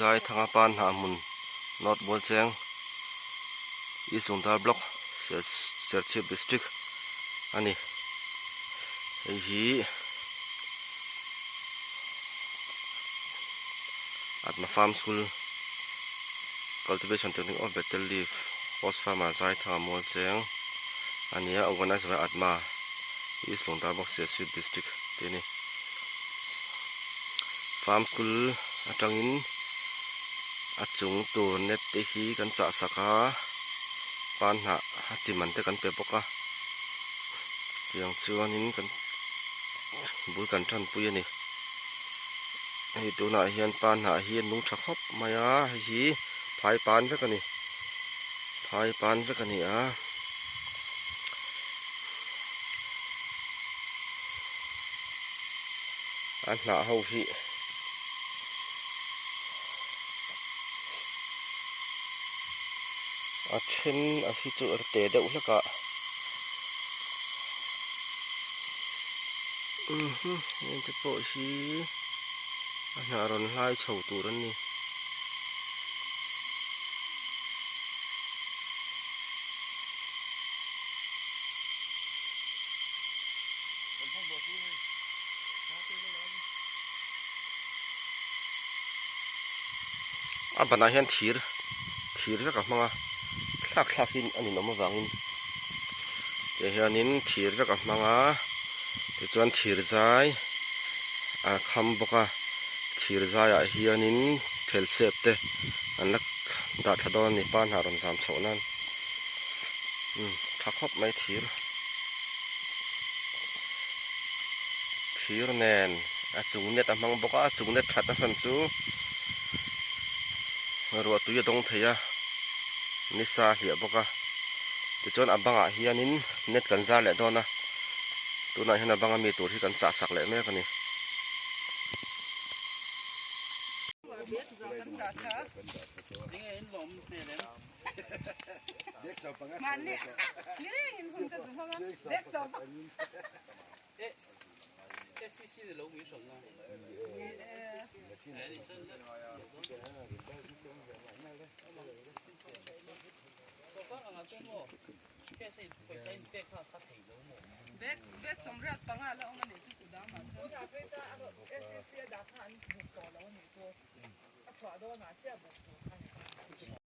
Zaithanga pan hnah hmun North Mualcheng East Lungdar Block Serchhip District a ni. Hei hi Atma Farm School Cultivation Technique of Betel Leaf Host Farmer Zaithanga Mualcheng a ni a, Organizer by Atma East Lungdar Block Serchhip District tih a ni. Farm school atangin a chung tur net te hi kan chah sak a pan hnah a chi man te kan pe bawk a tiang chuanin kan bul kan tan pui a ni hei tunah hian pan hnah hi a nung tha khawp mai a hei hi phai pan vek a ni phai pan vek a ni a. A hnah ho hi a then a hi chu a te deuh hlek a heng te pawh hi a hnah rawn hlai chho tur an ni. A banah hian thir thir vek a hmang a thlak thlak hi a ninawm avangin tih hianin thir vek a hmang a tichuan thir zai a kham bawk a thir zaiah hianin thelsep te an la dah thla dawn a ni pa hnah rawn zam chhoh nan umm tha khawp mai thir. Thir nen a chung net a hmang bawk a a chung net that na chhan chu ruah tui a dawng thei a nisa a hliah bawk a tichuan a bangah hianin net kan zar leh dawn a tunah hian a banga mi tur hi kan chah sak leh mek a ni.